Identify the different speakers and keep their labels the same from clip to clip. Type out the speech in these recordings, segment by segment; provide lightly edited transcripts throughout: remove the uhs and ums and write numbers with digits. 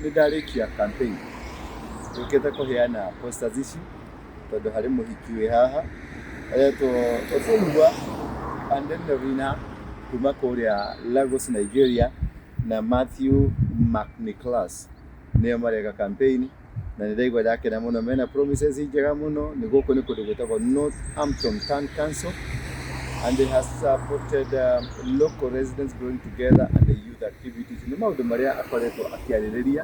Speaker 1: Nĩ ndarĩkia campaign njũkĩte kũheana posters ici tondũ harĩ mũhiki wĩ haha aretwo Ofolua Andenrina kuma kũrĩa Lagos, Nigeria na Matthew McNicholas nĩo mareka campaign na nĩ ndaigua ndakena mũno mena promises njega mũno nĩ gũkũ nĩ kũndũ gwĩtagwo Northampton Town Council and they has supported local residents growing together and the youth activities nĩ maũndũ marĩa akoretwo akĩarĩrĩria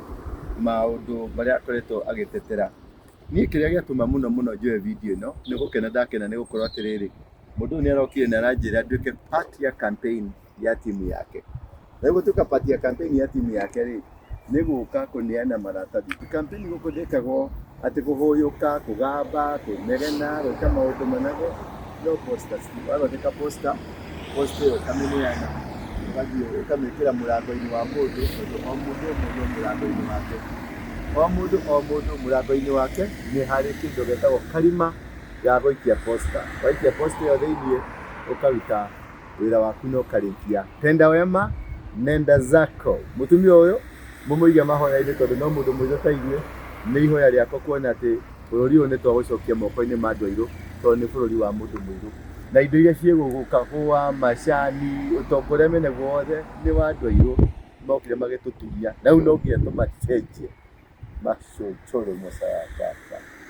Speaker 1: maũndũ marĩa akoretwo agĩtetera niĩ kĩrĩa gĩatũma mũno mũno njoe video ĩno nĩ gũkena ndakena nĩ gũkorwo atĩrĩrĩ mũndũ ũyũ nĩ arokire na aranjĩra nduĩke part ya campaign ya timu yake. Na rĩu gũtuĩka part ya campaign ya timu yake rĩ, nĩ gũka kũneana maratathi. Campaign gũkũ ndĩkagwo atĩ kũhũyũka, kũgamba, kũnegena, gwĩka maũndũ manene, no posters tu. Wathondeka poster, poster ĩyo ũkamĩneana, ũgathiĩ ũkamĩkĩra mũrango-inĩ wa mũndũ, tondũ o mũndũ o mũndũ mũrango-inĩ wake. O mũndũ o mũndũ mũrango-inĩ wake nĩ harĩ kĩndũ gĩtagwo karima ga gũikia poster. Waikia poster ĩyo thĩiniĩ, ũkaruta wĩra waku na ũkarĩkia. Tenda wema nenda zako. Mũtumia ũyũ mũmũige mahoya-inĩ tondũ no mũndũ mũirũ ta ithuĩ, nĩ ihoya rĩakwa kuona atĩ bũrũri ũyũ nĩ twagũcokia moko-inĩ ma andũ airũ tondũ nĩ bũrũri wa mũndũ mũirũ. Na indo iria ciĩ gũkũ, kahũa, macani, ũtonga ũrĩa menaguo wothe nĩ wa andũ airũ, mokire magĩtũtunya. Na rĩu no nginya tũmacenjie macũcũrũ mũcaya.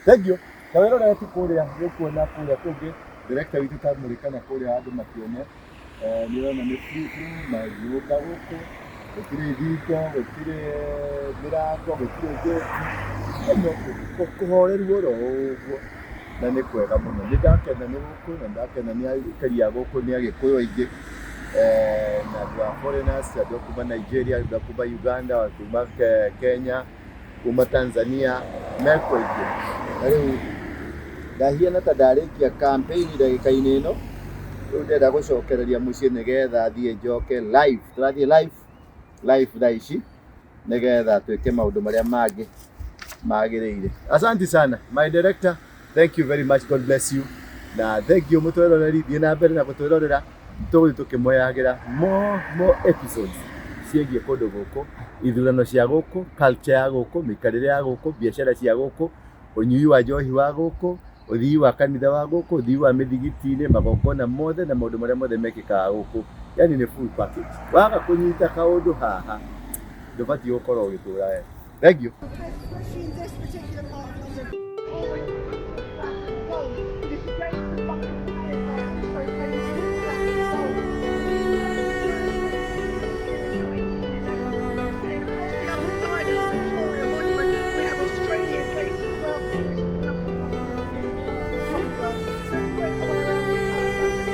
Speaker 1: Thank you. Ta wĩrorere tu kũrĩa nĩ ũkuona kũrĩa kũngĩ director witũ tamũrĩka na kũrĩa andũ makĩone. Nĩ ũrona nĩ free free manyũmba gũkũ gũtirĩ thingo gũtirĩ mĩrango gũtirĩ gate no kũhoreru oro ũguo na nĩ kwega mũno. Nĩ ndakena nĩ gũkũ na ndakena nĩ aikari a gũkũ nĩ agĩkũyũ aingĩ na andũ a foreigners andũ a kuma Nigeria andũ a kuma Uganda a kuma Kenya kuma Tanzania mekuo aingĩ. Na rĩu ndahiana ta ndarĩkia campaign ndagĩka-inĩ ĩno, rĩu ndĩrenda gũcokereria mũciĩ nĩgetha thiĩ njoke live. Tũrathiĩ live live thaa ici nĩgetha twĩke maũndũ marĩa mangĩ magĩrĩire. Asante sana my director, thank you very much, God bless you. Na thank you mũtwĩroreri, thiĩ na mbere na gũtwĩrorera, tũgũthiĩ tũkĩmoyagĩra more episodes ciĩgiĩ kũndũ gũkũ, ithurano cia gũkũ, culture ya gũkũ, mĩikarĩre ya gũkũ, biacara cia gũkũ, ũnyui wa njohi wa gũkũ, ũthii wa kanitha wa gũkũ, ũthii wa mĩthigiti-inĩ, magongona mothe na maũndũ marĩa mothe mekĩkaga gũkũ. Yani nĩ full package. Waga kũnyita kaũndũ haha, ndũbatiĩ gũkorwo ũgĩtũra wega. Thank you.
Speaker 2: Especially in this particular part of London. Always black and gold. Disgrace the Buckingham Palace by also painting black and gold. And across the other side of the Victoria Monument, we have Australia Gate as well, which is another Commonwealth. So great all around this part of London.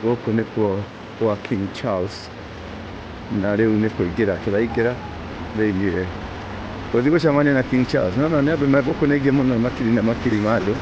Speaker 1: Gũkũ nĩkuo gwa King Charles na rĩu nĩ kũingĩra tũraingĩra thĩiniĩ gũthiĩ gũcemania na King Charles. No no nĩ andũ me gũkũ nĩ aingĩ mũno, makiri na makiri ma andũ.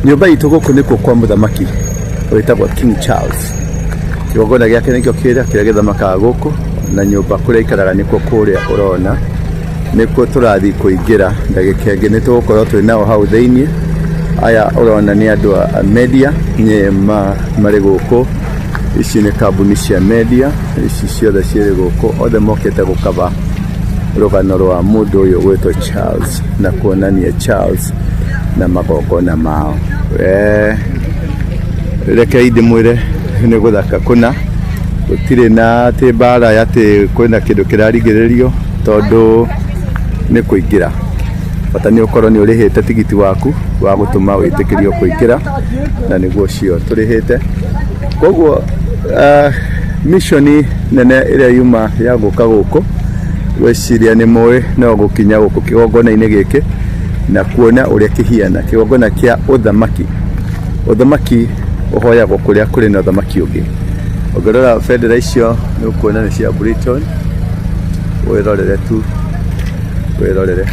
Speaker 1: Nyũmba itũ gũkũ nĩkuo kwa mũthamaki wĩtagwo King Charles. Kĩgongona gĩake nĩkĩo kĩrĩa kĩrĩa gĩthamakaga gũkũ, na nyũmba kũrĩa aikaraga nĩkuo kũrĩa ũrona, nĩkuo tũrathiĩ kũingĩra ndagĩka ĩngĩ, nĩ tũgũkorwo twĩ nao hau thĩiniĩ. Aya ũrona nĩ andũ a media nĩ marĩ gũkũ, ici nĩ kambuni cia media, ici ciothe cirĩ gũkũ, othe mokĩte gũkaba rũgano rwa mũndũ ũyũ gwĩtwo Charles na kuonania Charles na magongona mao. Rekei ndĩmwĩre nĩ gũthaka kũna, gũtirĩ na atĩ mbara ya atĩ kwĩna kĩndũ kĩrarigĩrĩrio tondũ nĩ kũingĩra. Bata nĩ ũkorwo nĩ ũrĩhĩte tigiti waku wa gũtũma wĩtĩkĩrio kũingĩra, na nĩguo ũcio tũrĩhĩte. Koguo mission nene ĩrĩa yuma ya gũka gũkũ, ngwĩciria nĩ mũĩ no gũkinya gũkũ kĩgongona-inĩ gĩkĩ na kuona ũrĩa kĩhiana, kĩgongona kĩa ũthamaki. Ũthamaki ũhoyagwo kũrĩa kũrĩ na ũthamaki ũngĩ. Ũngĩrora bendera icio nĩ ũkuona nĩ cia Britain, wĩrorere tu, wĩrorere.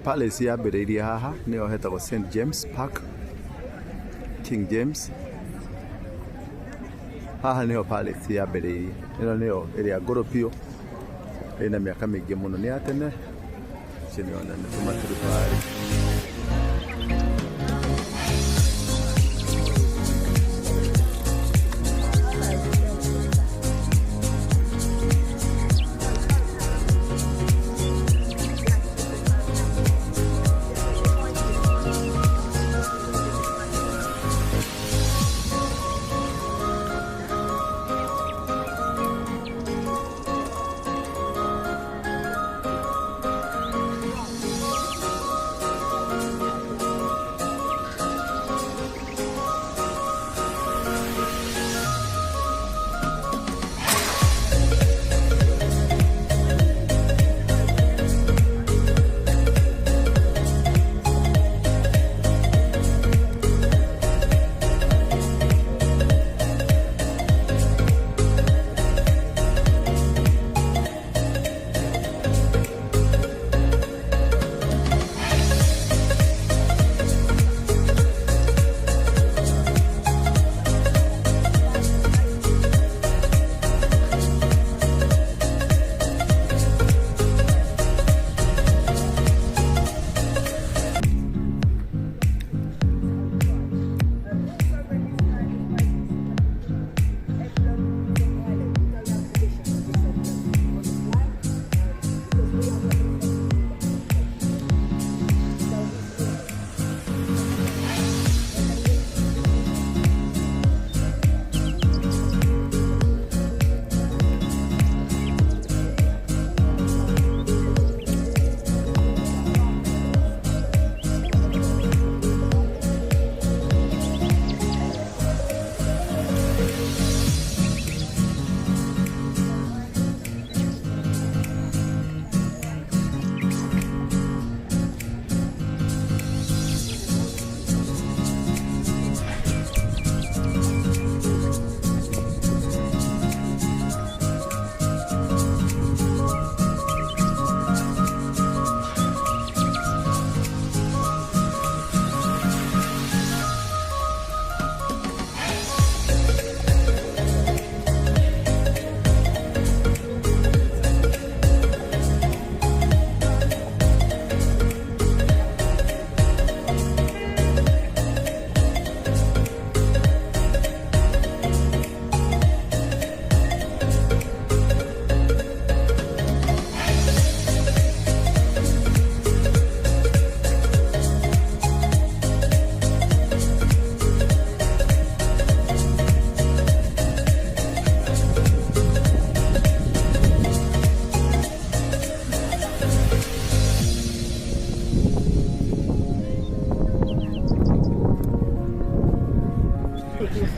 Speaker 1: Palace yambĩrĩirie haha, nĩyo hetagwo St James Park, King James. Haha nĩho Palace yambĩrĩirie, ĩno nĩyo ĩrĩa ngũrũ biũ, ĩna mĩaka mĩingĩ mũno, nĩ ya tene. Icio nĩona nĩ tũmaturubarĩ.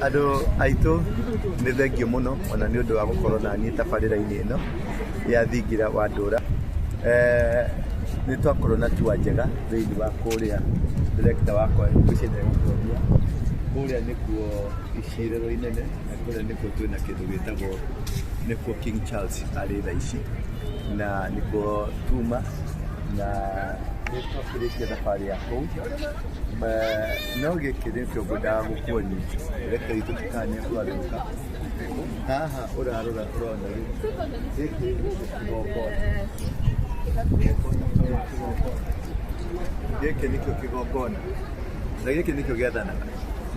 Speaker 1: Andũ aitũ nĩ thengiũ mũno ona nĩ ũndũ wa gũkorwo na niĩ tabarĩra-inĩ ĩno ya Thingira wa Ndũra. Nĩ twakorwo na tour njega thĩinĩ wa kũrĩa director wakwa ngwĩciria nĩ egũkuonia kũrĩa nĩkuo icirĩro inene na kũrĩa nĩkuo twĩna kĩndũ gĩtagwo nĩkuo King Charles arĩ thaa ici na nĩkuo tuma na nĩ twakĩrĩkia thabarĩ ya kũu. No gĩkĩ nĩkĩo ngwendaga gũkuonia reke itũ tũkanye kwarũka haha ũrarora ũrona gĩkĩ nĩkĩo kĩgongona gĩkĩ nĩkĩo kĩgongona na gĩkĩ nĩkĩo gĩathanaga.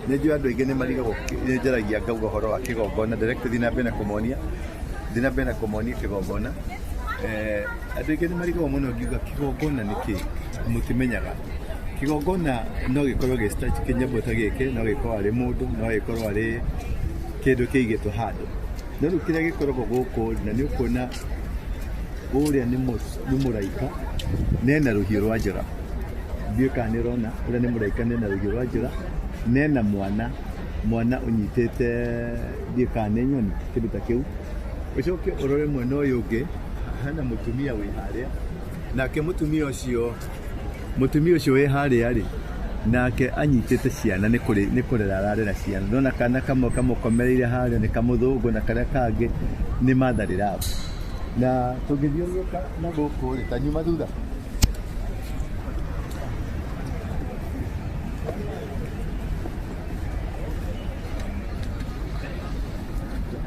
Speaker 1: Nĩ njũĩ andũ aingĩ nĩ marigagwo, nĩ njaragia ngauga ũhoro wa kĩgongona, direct thiĩ na mbere na kũmonia, thiĩ na mbere na kũmonia kĩgongona. Andũ aingĩ nĩ marigagwo mũno ngiuga kĩgongona nĩ kĩ, mũtimenyaga. Kĩgongona no gĩkorwo gĩ statue kĩnyamũ ta gĩkĩ, no gĩkorwo arĩ mũndũ, no gĩkorwo arĩ kĩndũ kĩigĩtwo handũ. No rĩu kĩrĩa gĩkoragwo gũkũ na nĩ ũkuona ũrĩa nĩ mũraika nena rũhiũ rwa njora. Ndiũĩ kana nĩ ũrona ũrĩa nĩ mũraika nena rũhiũ rwa njora, nena mwana, mwana ũnyitĩte ndiũĩ kana nĩ nyoni kĩndũ ta kĩu. Ũcoke ũrore mwena ũyũ ũngĩ hena mũtumia wĩ harĩa, nake mũtumia ũcio wĩ harĩa rĩ, nake anyitĩte ciana nĩ kũrera ararera ciana. Ndona kana kamwe kamũkomereire harĩa nĩ kamũthũngũ na karĩa kangĩ nĩ mother love. Na tũngĩthiũrũrũka na gũkũ rĩ, ta nyuma thutha.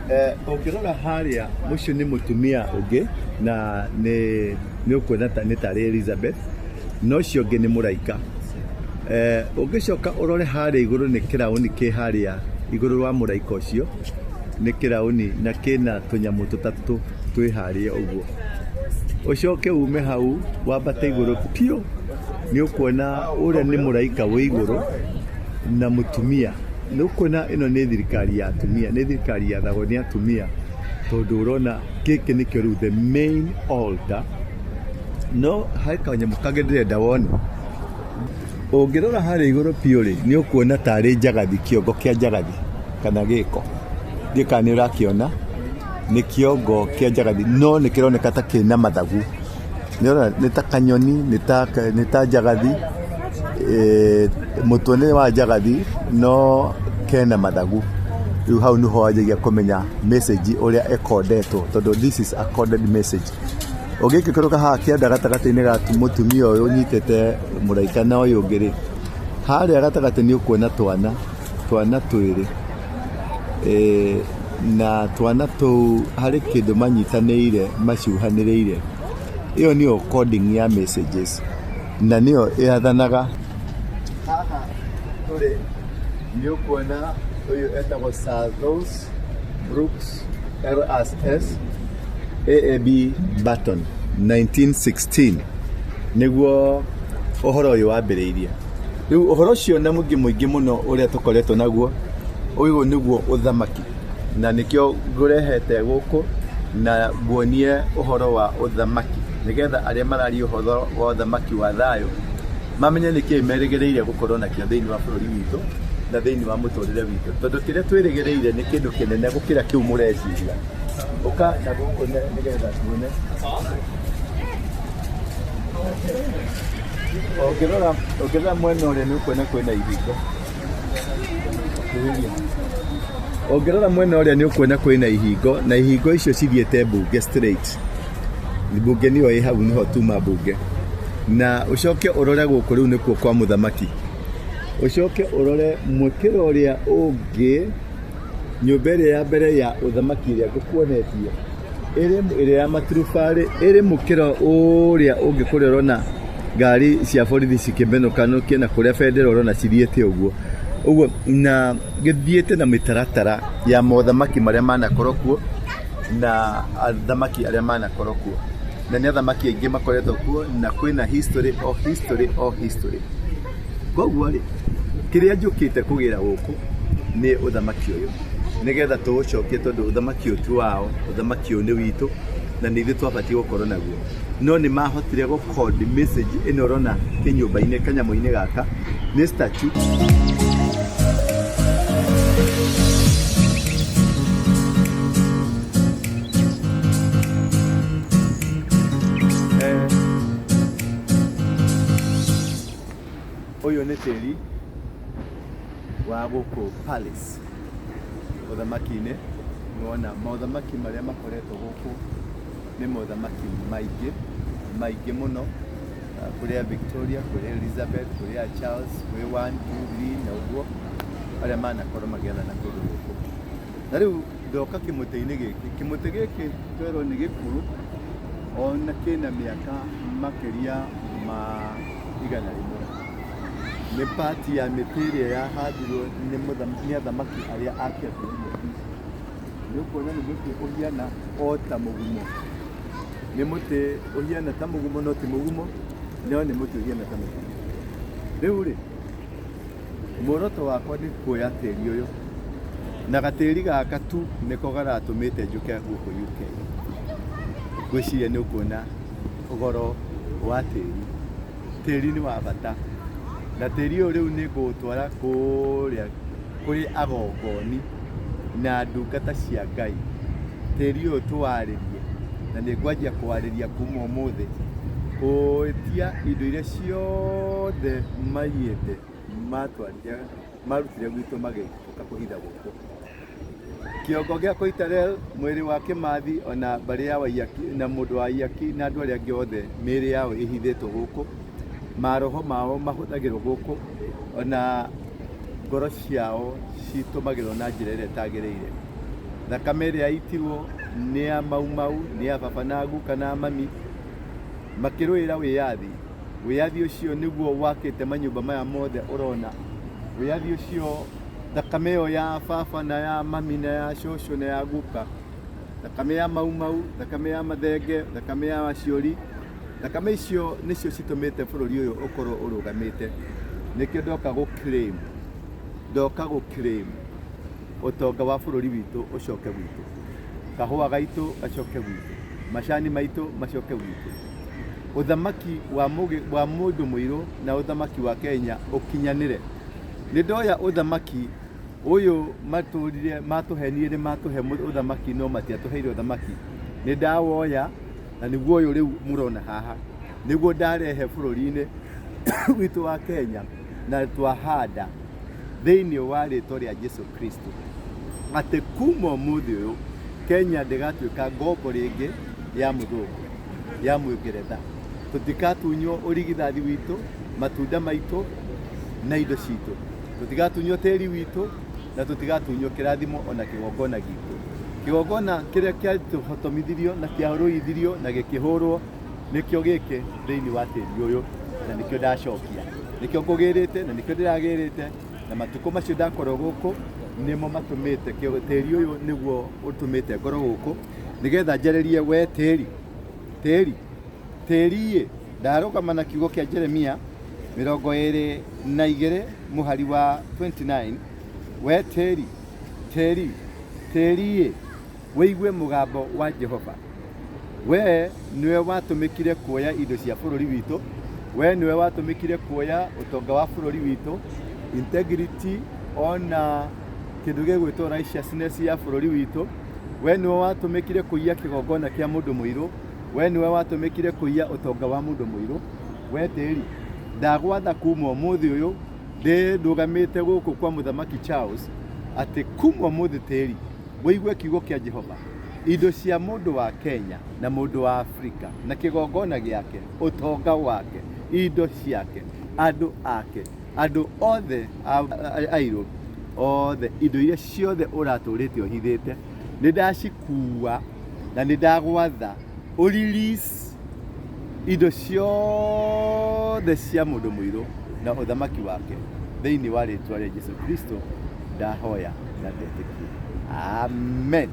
Speaker 1: Ũngĩrora harĩa ũcio nĩ mũtumia ũngĩ na nĩ nĩ ũkuona ta nĩ tarĩ Elizabeth na ũcio ũngĩ nĩ mũraika. Ũngĩcoka ũrore harĩa igũrũ nĩ kĩraũni kĩ harĩa igũrũ wa mũraika ũcio nĩ kĩraũni na kĩna tũnyamũ tũtatũ twĩ harĩa ũguo. Ũcoke ume hau wambate igũrũ piũ nĩ ũkuona ũrĩa nĩ mũraika wĩ igũrũ na mũtumia. Nĩ ũkuona ĩno nĩ thirikari ya atumia, nĩ thirikari yathagwo nĩ atumia tondũ ũrona gĩkĩ nĩkĩo rĩu the main altar. No he kanyamũ kangĩ ndĩrenda wone. Ũngĩrora harĩa igũrũ piũ rĩ, nĩ ũkuona tarĩ njagathi, kĩongo kĩa njagathi kana gĩko. Ndiũĩ kana nĩ ũrakĩona, nĩ kĩongo kĩa njagathi no nĩ kĩroneka ta kĩna mathagu. Nĩ ũrona nĩ ta kanyoni, nĩ ta njagathi, mũtwe nĩ wa njagathi no kena mathagu. Rĩu hau nĩho wanjagia kũmenya message ũrĩa ĩkondetwo tondũ this is a coded message. Ũngĩgĩikũrũka haha kĩanda gatagatĩ-inĩ ga mũtumia ũyũ ũnyitĩte mũraika na ũyũ ũngĩ rĩ, harĩa gatagatĩ nĩ ũkuona twana, twana twĩrĩ na twana tũu harĩ kĩndũ manyitanĩire macuhanĩrĩire. Ĩyo nĩyo coding ya messages na nĩyo yathanaga. Haha tũrĩ nĩ ũkuona ũyũ etagwo Sir Thos Brooks LSS AAB Burton 1916 nĩguo ũhoro ũyũ wambĩrĩirie. Rĩu ũhoro ũcio na mũingĩ mũingĩ mũno ũrĩa tũkoretwo naguo, ũyũ nĩguo ũthamaki na nĩkĩo ngũrehete gũkũ na nguonie ũhoro wa ũthamaki nĩgetha arĩa mararia ũhoro wa ũthamaki wa thayũ mamenye nĩkĩĩ merĩgĩrĩire gũkorwo nakĩo thĩinĩ wa bũrũri witũ na thĩinĩ wa mũtũrĩre witũ tondũ kĩrĩa twĩrĩgĩrĩire nĩ kĩndũ kĩnene gũkĩra kĩu mũreciria. Ũka na gũkũ nĩgetha tuone. Ũngĩrora ũngĩrora mwena ũrĩa nĩ ũkuona kwĩna ihingo. Kuhĩrĩria. Ũngĩrora mwena ũrĩa nĩ ũkuona kwĩna ihingo na ihingo icio cithiĩte mbunge straight. Mbunge nĩyo ĩ hau nĩho tuma mbunge. Na ũcoke ũrore gũkũ rĩu nĩkuo kwa mũthamaki. Ũcoke ũrore mwĩkĩro ũrĩa ũngĩ nyũmba ĩrĩa ya mbere ya ũthamaki ĩrĩa ngũkuonetie ĩrĩ ĩrĩa ya maturubarĩ ĩrĩ mũkĩra ũrĩa ũngĩ kũrĩa ũrona ngari cia borithi cikĩmenũkanũkia na kũrĩa bendera ũrona cithiĩte ũguo. Ũguo na gĩthiĩte na mĩtaratara ya mothamaki marĩa manakorwo kuo na athamaki arĩa manakorwo kuo. Na nĩ athamaki aingĩ makoretwo kuo na kwĩna history o history o history. Koguo rĩ, kĩrĩa njũkĩte kũgĩra gũkũ nĩ ũthamaki ũyũ nĩgetha tũũcokie tondũ ũthamaki ũyũ ti wao, ũthamaki ũyũ nĩ witũ na nĩ ithuĩ twabatiĩ gũkorwo naguo. No nĩ mahotire gũ code message ĩno ũrona kĩnyũmba-inĩ kanyamũ-inĩ gaka nĩ statue. Ũyũ nĩ tĩri wa gũkũ Palace ũthamaki-inĩ. Nĩwona mothamaki marĩa makoretwo gũkũ nĩ mothamaki maingĩ maingĩ mũno. Kũrĩ a Victoria, kũrĩ Elizabeth, kũrĩ a Charles, kwĩ 1, 2, 3 na ũguo arĩa manakorwo magĩathana kũndũ gũkũ. Na rĩu ndoka kĩmũtĩ-inĩ gĩkĩ, kĩmũtĩ gĩkĩ twerwo nĩ gĩkũrũ ona kĩna mĩaka makĩria ma 100. Nĩ part ya mĩtĩ ĩrĩa yahandirwo nĩ athamaki arĩa a kĩambĩrĩria. Nĩ ũkuona nĩ mũtĩ ũhiana o ta mũgumo. Nĩ mũtĩ ũhiana ta mũgumo no ti mũgumo, no nĩ mũtĩ ũhiana ta mũgumo. Rĩu rĩ, muoroto wakwa nĩ kuoya tĩri ũyũ na gatĩri gaka tu nĩko garatũmĩte njũke gũkũ UK. Ngwĩciria nĩ ũkuona ũgoro wa tĩri. Tĩri nĩ wa bata na tĩri ũyũ rĩu nĩ ngũũtwara kũrĩa kũrĩ agongoni na ndungata cia Ngai. Tĩri ũyũ tũwarĩrie na nĩ ngwanjia kũwarĩria kuma ũmũthĩ, gwĩtia indo iria ciothe maiyĩte matwarire marutire gwitũ magĩũka kũhitha gũkũ. Kĩongo gĩa Koitalel, mwĩrĩ wa Kĩmathi ona mbarĩ ya Waiyaki na mũndũ wa Waiyaki na andũ arĩa angĩ othe mĩĩrĩ yao ĩhithĩtwo gũkũ, maroho mao mahũthagĩrwo gũkũ ona ngoro ciao citũmagĩrwo na njĩra ĩrĩa ĩtagĩrĩire. Thakame ĩrĩa yaitirwo nĩ ya Mau Mau, nĩ ya baba na guka na mami makĩrũĩra wĩyathi. Wĩyathi ũcio nĩguo wakĩte manyũmba maya mothe ũrona. Wĩyathi ũcio, thakame ĩyo ya baba na ya mami na ya cũcũ na ya guka, thakame ya Mau Mau, thakame ya Mathenge, thakame ya Waciũri, thakame icio nĩcio citũmĩte bũrũri ũyũ ũkorwo ũrũgamĩte. Nĩkĩo ndoka gũ claim, ndoka gũ claim ũtonga wa bũrũri witũ ũcoke gwitũ, kahũa gaitũ gacoke gwitũ, macani maitũ macoke gwitũ, ũthamaki wa mũndũ mũirũ na ũthamaki wa Kenya ũkinyanĩre. Nĩ ndoya ũthamaki ũyũ matũrire matũhenire nĩ matũhe ũthamaki no matiatũheire ũthamaki. Nĩ ndawoya na nĩguo ũyũ rĩu mũrona haha, nĩguo ndarehe bũrũri-inĩ witũ wa Kenya na twahanda thĩinĩ wa rĩtwa rĩa Jesu Kristo atĩ kuma ũmũthĩ ũyũ Kenya ndĩgatuĩka ngombo rĩngĩ ya mũthũngũ, ya Mũngeretha. Tũtikatunywo ũrigithathi witũ, matunda maitũ na indo citũ. Tũtigatunywo tĩri witũ na tũtigatunywo kĩrathimo ona kĩgongona gitũ. Kĩgongona kĩrĩa kĩatũhotomithirio na kĩarũithirio na gĩkĩhũrwo nĩkĩo gĩkĩ thĩinĩ wa tĩri ũyũ, na nĩkĩo ndacokia, nĩkĩo ngũgĩrĩte na nĩkĩo ndĩragĩrĩte, na matukũ macio ndakorwo gũkũ nĩmo matũmĩte tĩri ũyũ nĩguo ũtũmĩte ngorwo gũkũ nĩgetha njarĩrie we tĩri, tĩri, tĩri-ĩ. Ndarũgama na kiugo kĩa Jeremia 22 mũhari wa 29, we tĩri, tĩri, tĩri-ĩ, wĩigue mũgambo wa Jehova. We nĩwe watũmĩkire kuoya indo cia bũrũri witũ, we nĩwe watũmĩkire kuoya ũtonga wa bũrũri witũ, integrity ona kĩndũ gĩgwĩtwo righteousness ya bũrũri witũ. We nĩwe watũmĩkire kũiya kĩgongona kĩa mũndũ mũirũ, we nĩwe watũmĩkire kũiya ũtonga wa mũndũ mũirũ. We tĩri, ndagwatha kuma ũmũthĩ ũyũ ndĩ ndũgamĩte gũkũ kwa Mũthamaki Charles atĩ kuma ũmũthĩ tĩri wĩigue kiugo kĩa Jehova. Indo cia mũndũ wa Kenya na mũndũ wa Afrika na kĩgongona gĩake, ũtonga wake, indo ciake, andũ ake, andũ othe airũ othe, indo iria ciothe ũratũrĩte ũhithĩte nĩ ndacikua na nĩ ndagwatha ũ release indo ciothe cia mũndũ mũirũ na ũthamaki wake thĩinĩ wa rĩtwa rĩa Jesu Kristo ndahoya na ndetĩkia. Amen.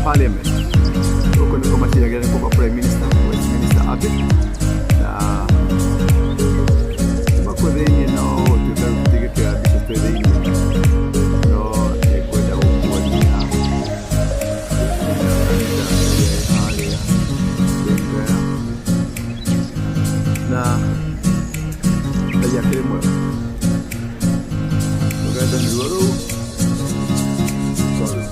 Speaker 1: Parliament. Gũkũ nĩkuo maciragĩra, nĩkuo kwa Prime Minister, Westminster Abbey, na kuma kũu thĩiniĩ no gũtuĩka rĩu tũtingĩkĩoya mbica twĩ thĩiniĩ, no nĩngwenda gũkuonia kanitha ĩrĩa ĩ harĩa thĩinĩ na Ngai akĩrĩ mwega. Rũgendo nĩruo rũu. Sorry.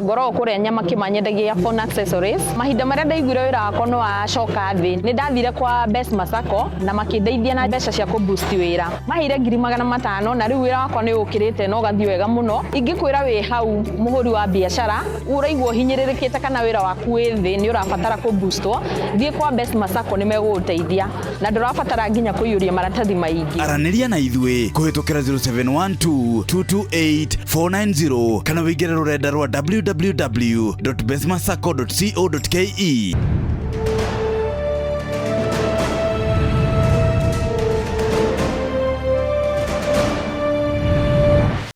Speaker 3: Ngoragwo kũrĩa Nyamakima, nyendagia phone accessories. Mahinda marĩa ndaiguire wĩra wakwa nĩ wacoka thĩ, nĩ ndathire kwa Best Masako na makĩndeithia na mbeca cia kũ boost wĩra. Maheire 500,000 na rĩu wĩra wakwa nĩ ũkĩrĩte na ũgathiĩ wega mũno. Ingĩkwĩra wĩ hau mũhũri wa biacara ũraigua ũhinyĩrĩrĩkĩte kana wĩra waku wĩ thĩ, nĩ ũrabatara kũ boostwo, thiĩ kwa Best Masako, nĩ megũgũteithia na ndũrabatara nginya kũiyũria maratathi maingĩ.
Speaker 4: Aranĩria na ithuĩ kũhĩtũkĩra 0712 228 490 kana wĩingĩre rũrenda rwa www.bestmasacco.co.ke.